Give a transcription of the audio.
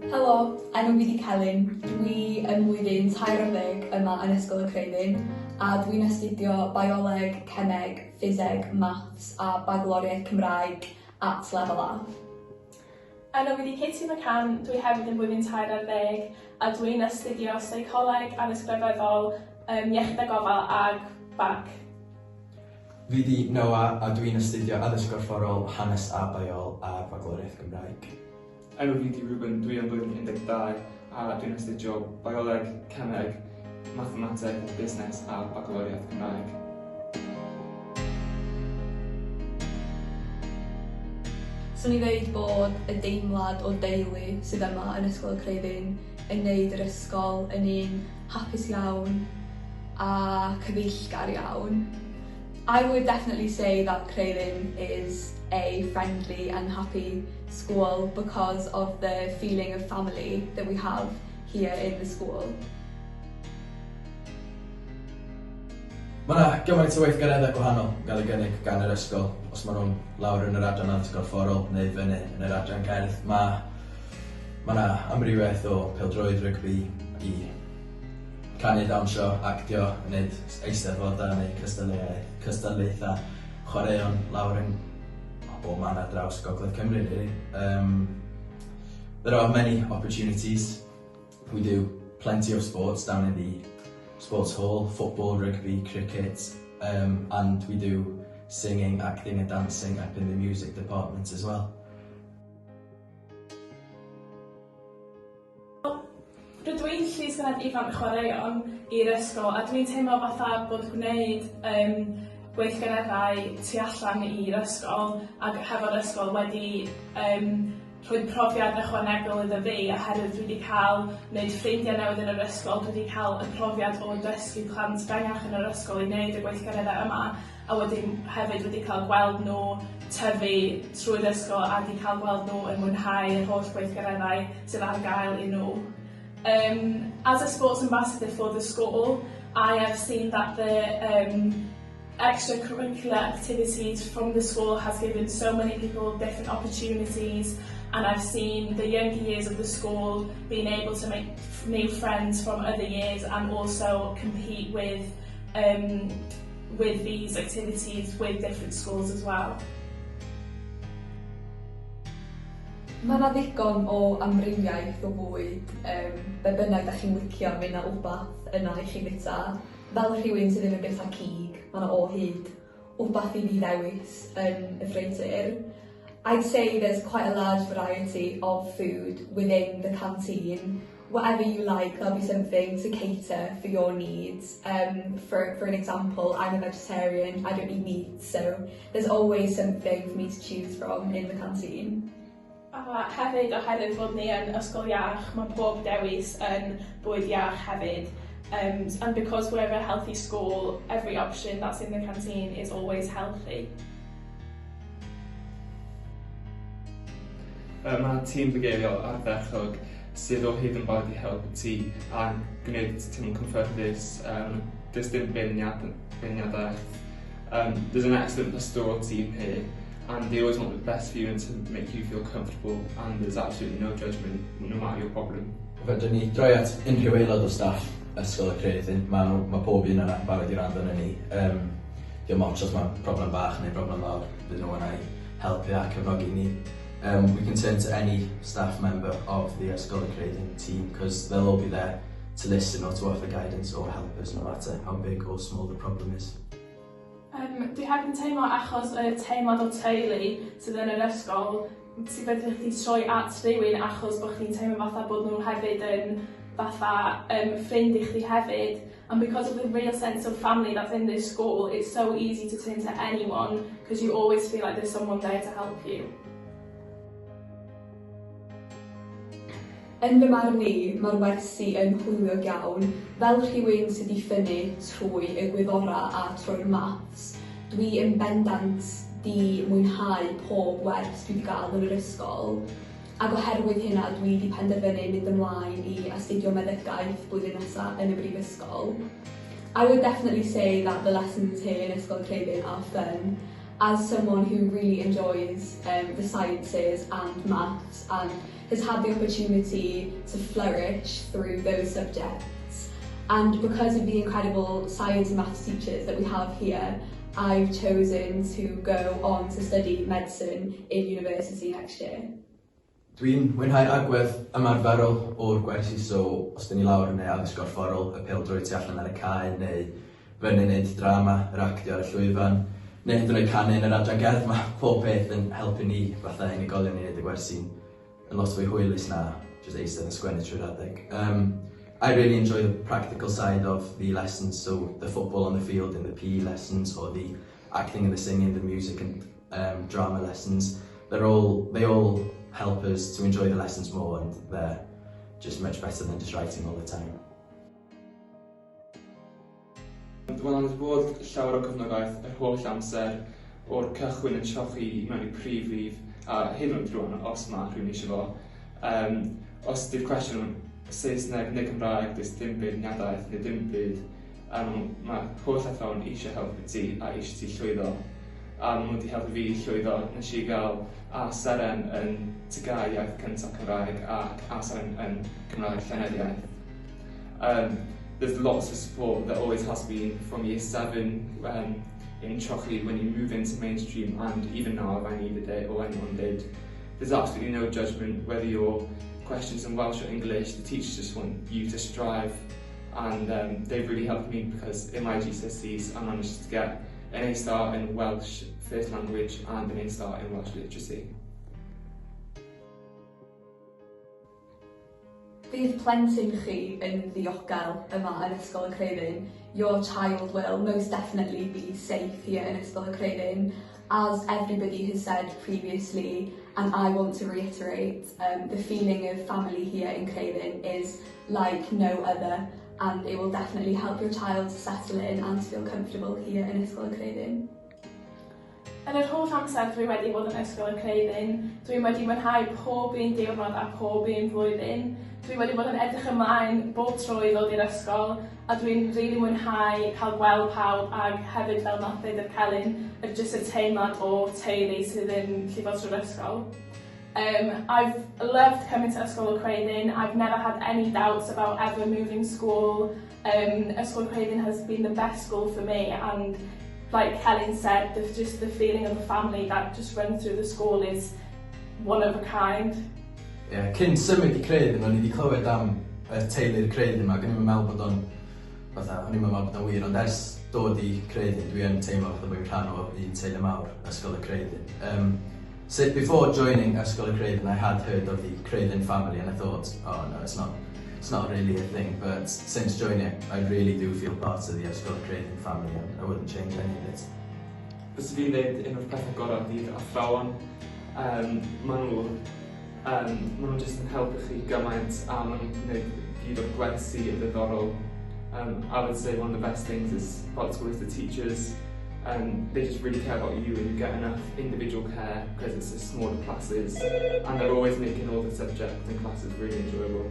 Helo, enw fi 'di Celyn, dwi yn mlwyddyn 13 yma yn Ysgol y Creuddyn a dwi'n astudio Bioleg, Cemeg, Ffiseg, Maths a Bagloriaeth Cymraeg at Lefel A. Enw fi 'di Katie McCann, dwi hefyd yn blwyddyn 13 a dwi'n astudio Seicoleg, Addysg Grefyddol, yym Iechyd a Gofal ag Bag. Fi 'di Noah a dwi'n astudio Addysg Gorfforol, Hanes a Baiol a'r Fagloriaeth Gymraeg. Enw fi 'di Ruben, dwi yn blwyddyn 12 a dwi'n astudio Bioleg, Cemeg, Mathemateg, Busnes a Bagloriaeth Cymraeg. Swn i ddeud bod y deimlad o deulu sydd yma yn Ysgol y Creuddyn yn neud yr ysgol yn un hapus iawn a cyfeillgar iawn. I would definitely say that Creuddyn is a friendly and happy school because of the feeling of family that we have here in the school. Mae 'na gymaint o weithgareddau gwahanol yn gael eu gynnig gan yr ysgol, os maen nhw'n lawr yn yr adran addysg gorfforol neu fyny yn yr adran cerdd. Mae ma' 'na amrywiaeth o pêl-droed, rygbi i canu, dawnsio, actio, wneud eisteddfodau neu cystadleuaeth cystadlaethau chwaraeon lawr yn bob man ar draws Gogledd Cymru rili. Um, there are many opportunities. We do plenty of sports down in the sports hall, football, rugby, cricket, um, and we do singing, acting and dancing up in the music department as well. Rydw i'n llys-genad ifanc chwaraeon i'r ysgol a dwi'n teimlo fatha bod gwneud yym gweithgareddau tu allan i'r ysgol ag hefo'r ysgol wedi yym rhoi profiad ychwanegol iddo fi oherwydd dwi 'di ca'l neud ffrindia newydd yn yr ysgol, dwi 'di ca'l y profiad o dysgu plant fengach yn yr ysgol i neud y gweithgaredde yma a wedyn hefyd wedi cael gweld nhw tyfu trwy'r ysgol a 'di cael gweld nhw yn mwynhau yr holl gweithgareddau sydd ar gael i nhw. Um, as a sports ambassador for the school, I have seen that the um, extracurricular activities from the school has given so many people different opportunities and I've seen the younger years of the school being able to make new friends from other years and also compete with um, with these activities with different schools as well. Mae 'na ddigon o amrywiaeth o fwyd yym be' bynnag 'dach chi'n licio mi 'na wbath yna i chi fita. Fel rhywun sy ddim yn byta cig ma' 'na o hyd wbath i fi ddewis yn y ffreutur. I'd say there's quite a large variety of food within the canteen. Whatever you like there'll be something to cater for your needs um for for an example I'm a vegetarian I don't eat meat so there's always something for me to choose from in the canteen. A hefyd oherwydd fod ni yn ysgol iach ma' pob dewis yn bwyd iach hefyd um and because we're a healthy school every option that's in the canteen is always healthy. Yy ma' tîm bugeiliol ardderchog sydd o hyd yn barod i helpu ti a gwneud ti teimlo'n cyffyrddus yym does dim beirniad- beirniadaeth. Um there's an excellent pastoral team here and they always want the best for you and to make you feel comfortable and there's absolutely no judgement no matter your problem. Fedrwn ni droi at unrhyw aelod o staff Ysgol y Creuddyn, ma' nhw ma' pob un yna yn barod i wrando arnon ni yym dim ots os ma'n problem bach neu broblem fawr, fydden nhw yna i helpu a cefnogi ni. Um we can turn to any staff member of the Ysgol y Creuddyn team cos they'll all be there to listen or to offer guidance or help us no matter how big or small the problem is. Yym dwi hefyd yn teimlo achos y teimlad o teulu sydd yn yr ysgol ti fedrwch chdi troi at rywun achos bo' chdi'n teimlo fatha bod nhw hefyd yn fatha yym ffrind i chdi hefyd and because of the real sense of family that's in this school it's so easy to turn to anyone 'cause you always feel like there's someone there to help you. Yn fy marn i, mae'r wersi yn hwyliog iawn. Fel rhywun sy 'di ffynnu trwy y gwyddorau a trwy'r maths, dwi yn bendant 'di mwynhau pob wers dwi 'di gael yn yr ysgol, ac oherwydd hynna dwi 'di penderfynu mynd ymlaen i astudio meddygaeth blwyddyn nesa yn y brifysgol. I would definitely say that the lessons here in Ysgol Creuddyn are fun. As someone who really enjoys the sciences and maths and has had the opportunity to flourish through those subjects, and because of the incredible science and maths teachers that we have here, I've chosen to go on to study medicine in university next year. Dwi'n mwynhau'r agwedd ymarferol o'r gwersi, so os 'dyn ni lawr yn neu addysg gorfforol, y pêl-droed tu allan ar y cae, neu fyny'n neud drama, yr actio ar y llwyfan, neu hyd yn oed canu yn yr adran gerdd, ma' pob peth yn helpu ni fatha unigolion i neud y gwersi'n yn lot fwy hwylus na jyst eistedd yn sgwennu trwy'r adeg. I really enjoy the practical side of the lessons, so the football on the field in the PE lessons or the acting and the singing, the music and drama lessons. They all help us to enjoy the lessons more and they're just much better than just writing all the time. Wel, ond bod llawer o cefnogaeth yr holl amser o'r cychwyn yn trochi mewn i prif lif a hyd yn oed rwan os mae rhywun eisiau fo. Os di'r cwestiwn Saesneg neu Cymraeg, does dim beirniadaeth neu dim byd. Mae holl athrawon eisiau helpu ti a eisiau ti llwyddo. A maen nhw wedi helpu fi llwyddo. Nes i gael A seren yn TGAU iaith cyntaf Cymraeg ac A seren yn Cymraeg Llenyddiaeth. There's lots of support that always has been from year 7 in Trochi when you move into mainstream, and even now if I needed it or anyone did. There's absolutely no judgment whether your questions in Welsh or English. The teachers just want you to strive, and they've really helped me because in my GCSEs I managed to get an A star in Welsh first language and an A star in Welsh literacy. Fydd plentyn chi yn ddiogel yma yn Ysgol y Creuddyn. Your child will most definitely be safe here in Ysgol y Creuddyn. As everybody has said previously, and I want to reiterate, the feeling of family here in Creuddyn is like no other, and it will definitely help your child to settle in and to feel comfortable here in Ysgol y Creuddyn. Yn yr holl amser dwi wedi bod yn Ysgol y Creuddyn, dwi wedi mwynhau pob un diwrnod a pob un flwyddyn. Dwi wedi bod yn edrych ymlaen bob tro i ddod i'r ysgol, a dwi'n rili mwynhau cael gweld pawb ag hefyd, fel nath ddeud yr Celyn, y jyst y teimlad o teulu sydd yn llifo trwy'r ysgol. I've loved coming to Ysgol y Creuddyn. I've never had any doubts about ever moving school. Ysgol y Creuddyn has been the best school for me, and like Helen said, just the feeling of a family that just runs through the school is one of a kind. Ie, cyn symud i Creuddyn, o'n i wedi clywed am y teulu'r Creuddyn yma, ac o'n i'n meddwl bod o'n, fatha, o'n i'n meddwl bod o'n wir, ond ers dod i Creuddyn, dwi yn teimlo fatha bod fi'n rhan o un teulu mawr, Ysgol y Creuddyn. So before joining Ysgol y Creuddyn, I had heard of the Creuddyn family, and I thought, "Oh no, it's not really a thing," but since joining, I really do feel part of the Ysgol y Creuddyn family, and I wouldn't change any of it. Fyswn fi'n dweud un o'r pethau gorau ydy'r athrawon. Maen nhw jyst yn helpu chi gymaint a maen nhw'n gwneud gyd o'r gwersi yn ddiddorol. I would say one of the best things is about school is the teachers. They just really care about you and you get enough individual care because it's a smaller classes and they're always making all the subjects and classes really enjoyable.